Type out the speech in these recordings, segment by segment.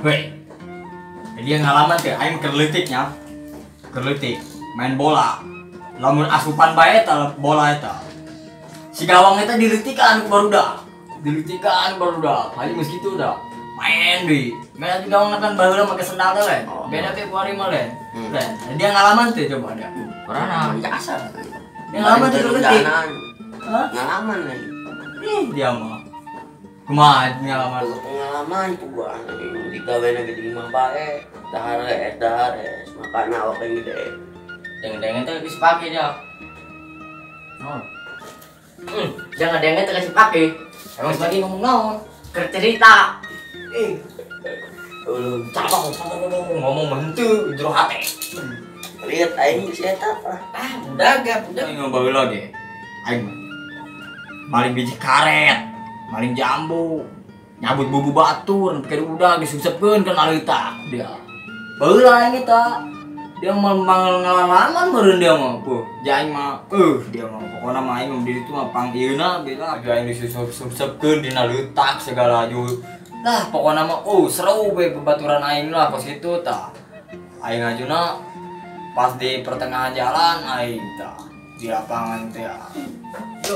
Weh. Dia ngalaman teh aing keur leutiknya. Keur leutik main bola. Lamun asupan bae eta bola eta. Si gawang eta dileutikan ku barudak. Dileutikan barudak. Aing geus kitu dah. Main deui. Main di gawang kan baheula make sendal teh lain. Beda teh ku ari mah lain. Lain. Dia ngalaman teh coba dia. Pernah biasa. Dia ngalaman teh keur leutik. Hah? Ngalaman lain. Ih, dia mah. Kumaha ngalaman? Pengalaman ku gua digawe lagi di imah bae. Dahar es, makan awak yang gede. Deng-dengen teh geus pake dia. Oh. Jangan dengen teh geus pake. Emang sepake ngomong naon? Keur cerita. Cabang ngomong henteu jero hate. Lihat aing geus eta. Ah, budak ge, budak. Aing baheula ge. Aing maling biji karet, maling jambu, nyabut bubu batur, pake udah geus susepkeun kana leutak dia. Baheula aing eta. Dia mah ngalaman meureun dia mah. Puh, ja aing mah dia mah pokona mah aing di ditu mah pang ieuna beda. Aing disusep-susepkeun dina leutak segala ju. Lah pokona mah seru we bebaturan aing lah kos kitu tah. Aing ajuna pas di pertengahan jalan aing tah di lapangan teh.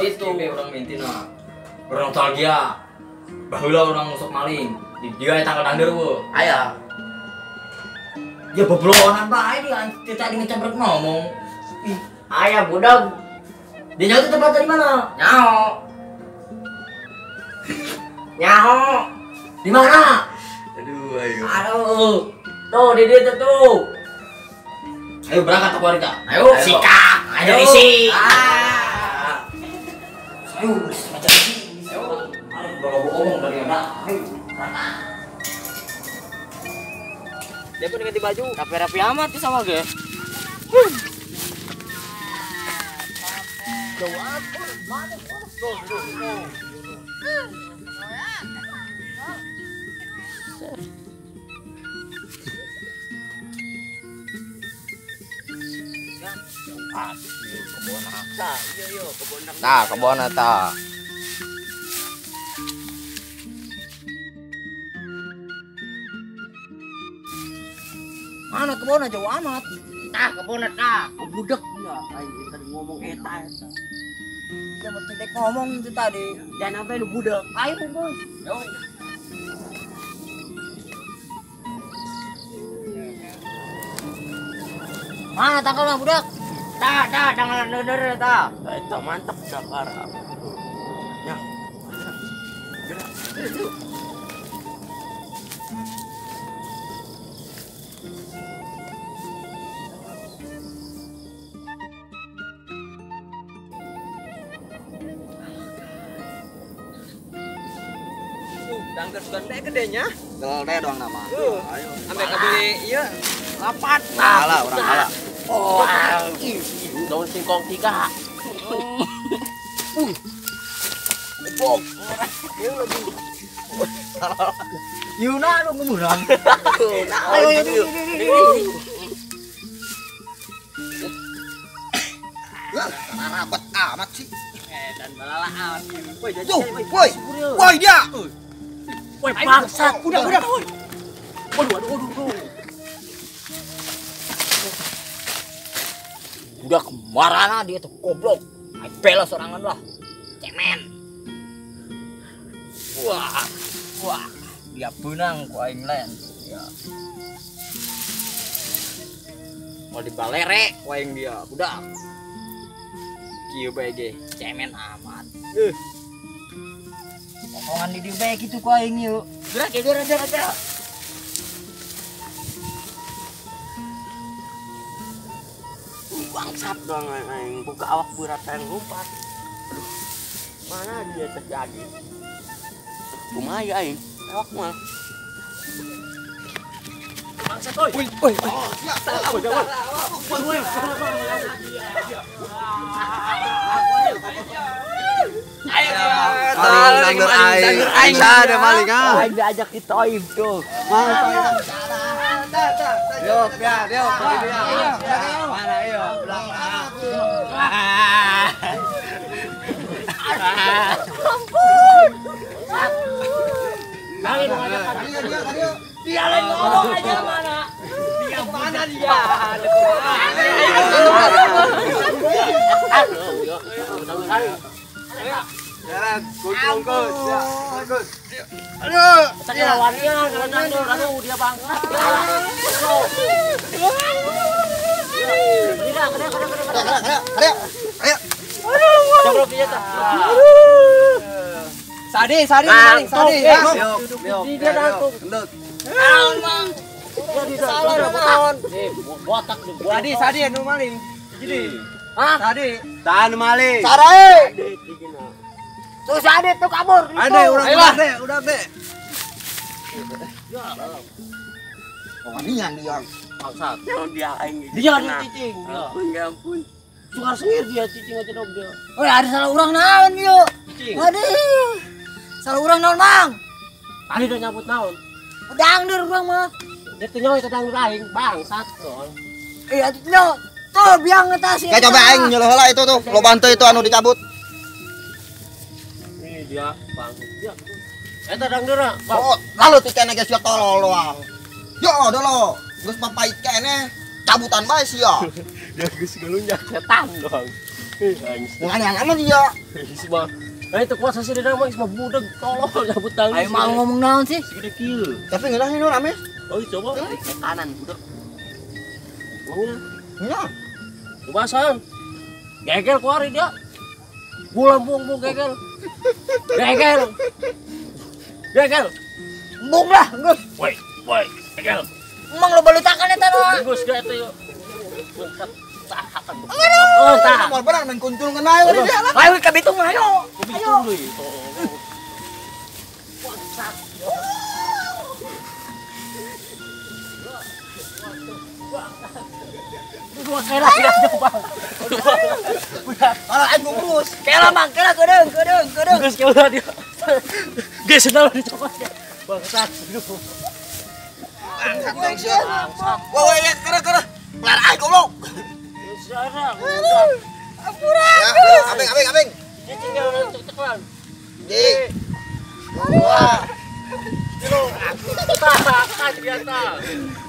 Itu be urang mintina. Bernostalgia. Baheula urang sok maling. Di dieu eta tanggal dangdeur Aya. Ya beblonan bae dia tadi ngecabrek ngomong. Ih, aya budak. Dia nyaho tempat dari mana? Nyaho. Nyaho. Di mana? Aduh, ayo. Aduh. Tuh di dieu tuh. Ayo berangkat ke warga. Ayo, sikap. Ayo isi. Ah. Ayo, macam isi. Ayo. Ayo bawa ngomong dari mana? Ayo, berangkat. Dia pun ganti baju. Rapi-rapi amat tuh sama ge. Nah, kebon eta. Mana kebon jauh amat. Tah kebon tah, budak dia aing tadi ngomong eta eta. Dia mau tidak ngomong itu tadi. Jangan sampai lu budak. Ayo bos. Yo. Mana tangkalna budak? Tah, tah, tanggal deur tah. Eta mantap dakar. Ya. Gerak. Dangder gede gedenya. Gede doang nama. Ayo. Sampai kebeli ieu lapat. Kalah orang kalah. Oh, daun singkong 3. Bok. Yuna lu ngumurang. Ayo ayo. Lah, rapat amat sih. Dan balala amat. Woi, woi. Woi dia. Woi bangsat. Udah, udah. Waduh, waduh, waduh. Udah kemarana dia tuh goblok. Aing bela sorangan lah. Cemen. Wah, wah, dia benang ku aing lain. Ya. Mau dibalere ku aing dia, budak. Kieu bae ge, cemen amat. Potongan di dieu bae kitu ku aing yeuh. Gerak, gerak, gerak, gerak. Bangsat doang aing buka awak berat yang lompat. Aduh. Mana dia terjadi? Kumaha ya aing? Awak mah. Bangsat oi. Woi, woi. Salah, salah. Maling aing. Aing ada maling ah. Aing diajak ke toib tuh. Yo, ya, yo, Mana yo? Ampun. Kali nu ngajakan. Dia lain ngomong aja mana? Dia mana dia? Jalan, kuncung ya, Gus. Aduh, saya lawannya kalau nandor, aduh dia bangsa. Tidak, kena. Ayo. Aduh, dia Sadi, maling, sadi. Dia nangkung. Naon, Mang? Salah naon? Botak Sadi, sadi anu maling. Jadi. Hah? Sadi. Tahan maling. Sarai. Tuh Sadi tuh kabur. Ada orang udah, udah be. Wanian dia. Bangsat. Dia aing. Dia cicing. Ya ampun. Suka sengir dia cicing aja dong dia. Oi, ada salah urang naon ieu? Aduh. Salah urang naon, Mang? Tadi udah nyabut naon? Udang der urang mah. Dia tuh nyawa sedang aing, bangsat. Iya, nyawa. Tuh biang eta sih. Kayak coba aing nyeulah heula itu tuh, lo bantu itu anu dicabut. Ini dia bangsat dia. Eta dangdeur, Bang. Oh, lalu ti kene geus tolol doang. Yo, dolo. Geus papait kene cabutan bae sia. Dia geus ngelunjak setan doang. Aneh amat dia. Geus mah. Itu kuasa sih dia mah geus mah budeg tolol cabut tangis. Ayo mau ngomong naon sih? Segede kieu. Tapi ngeunah nu rame. Oh, coba setanan budeg. Mangna. Nya. Kubasan. Gegel kuari dia. Gula buang gegel. Gegel. Gegel. Embung lah, geus. Woi, woi, gegel. Emang lo balutakan eta nu. Geus ge eta yeuh. Aduh, tah. Moal beunang main kuntul ngeunah we dia lah. Ayo ka bitung mah ayo. Ayo. Dua kela tidak bang. Kalau aing ngurus. Kela Mang, kela kedeung, kedeung, kedeung. Geus kela dia. Geus sendal dicokot. Bangsat. Bangsat tong sia. Wah, wah, ya kere kere. Pelar aing goblok. Ampura. Abeng, abeng, abeng. Cicingnya ceklan. Ji. Wah.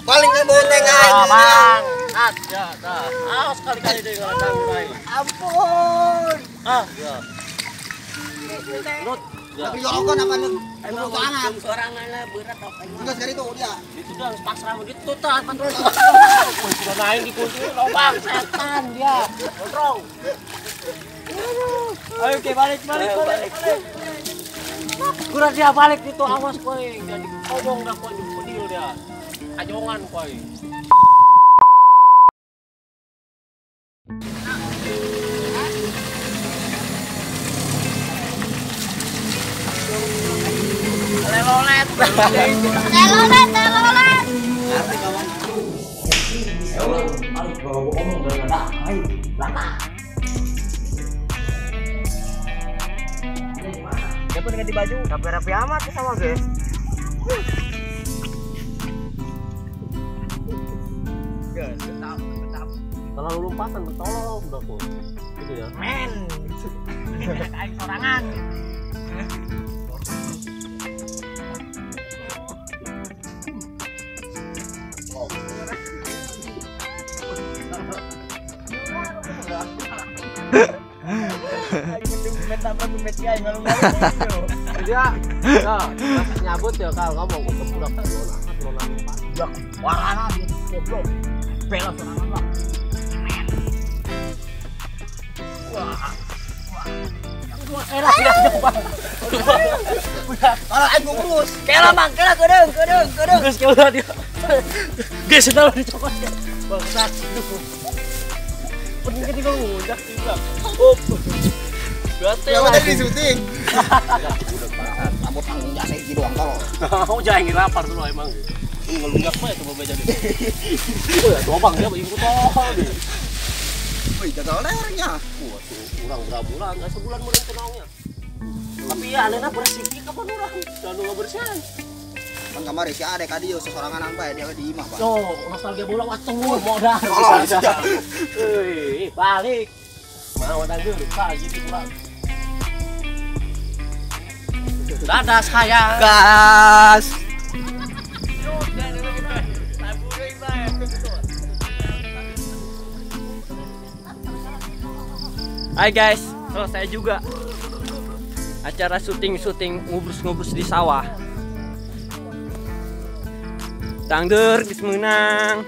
Paling ngebonteng aing. Bang. Ya, tah. Ah, sekali-kali deui ngalatang aing. Ampun. Ah, ya. Nut. Tapi jorokan apa nu? Sorangan. Sorangan lah berat apa. Enggak sekali itu dia. Itu dah pasrah begitu tah kontrol. Sudah naik di kunci lobang setan dia. Kontrol. Ayo oke balik balik balik. Kurang dia balik itu awas kowe jadi kobong dah kowe pedil dia. Ajongan kowe. Lelolet. Lelolet, lelolet. Siapa ganti baju? Rapi-rapi amat sama guys. Terlalu lompatan, tolong udah kok. Gitu ya. Men. Aing sorangan. Dia, nah, nyabut ya kalau ngomong untuk budak ya, warana dia goblok. Bela sorangan lah. Wah. Wah, era tidak coba. Kalau aing ngurus. Kela Mang, kela kedeung, kedeung, kedeung. Geus kela dia. Geus sendal dicokot. Bangsat. Penting ketika ngundang juga. Oh. Berarti ya udah di syuting. Rambut tanggung jasa hiji doang tolol. Mau jangan lapar dulu emang. Ngelunjak mah itu bebeja deh. Oh ya, dobang dia ikut tolol deh. Wih, jaga lehernya. Wah, tuh urang berapa bulan, enggak sebulan meureun tenangnya. Tapi ya alena bersih kapan urang? Jangan nu bersihan. Kan kamari si adek ka dieu sesorangan bae dia di imah, Pak. Tuh, nostalgia bola waktu modal. Tolol. Euy, balik. Mau dangdut, Pak, jadi kurang. Dadah sayang. Gas. Hai guys, selesai juga acara syuting-syuting ngubrus-ngubrus di sawah. Dangder geus meunang.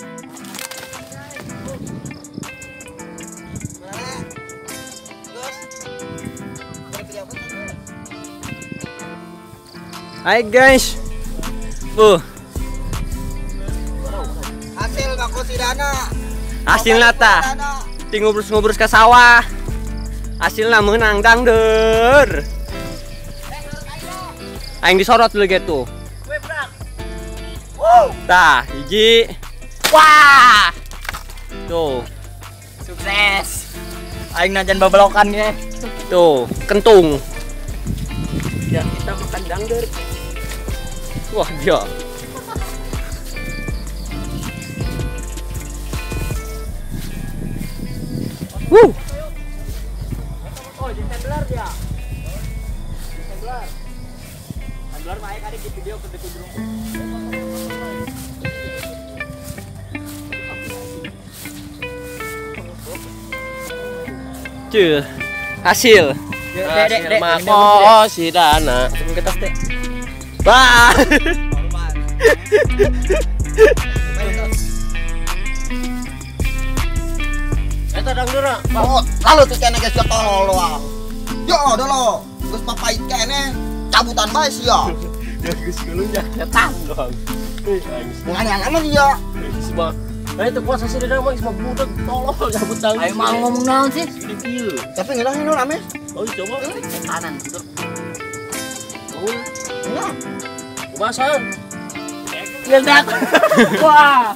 Hai guys. Hasil makosidana. Hasilna tah. Ti ngubrus-ngubrus ke sawah. Hasilna menang dangder. Aing disorot dulu gitu. Tah, hiji. Wah. Tuh. Sukses. Aing najan babelokan ge. Tuh, kentung. Ya, kita makan dangder. Wah, dia. Wuh. Oh, di tembler dia. Di tembler. Tembler mah aya di video ke deku. Cuh, hasil. Hasil makosidana. Masukin ke tas, Dek. Wah. Eta dangdura. Oh, lalu tuh kene geus tolol doang. Yo, dolo. Geus papait kene, cabutan bae sia. Ya geus geuleuh setan doang. Ngan aman dia. Geus mah. Nah itu kuasa sih mah geus mah budak tolol cabut dangdut. Ayo mah ngomong naon sih? Tapi ngeunah nu rame. Oh, coba setanan budak. Oh. Kumaha? Ledak. Wah.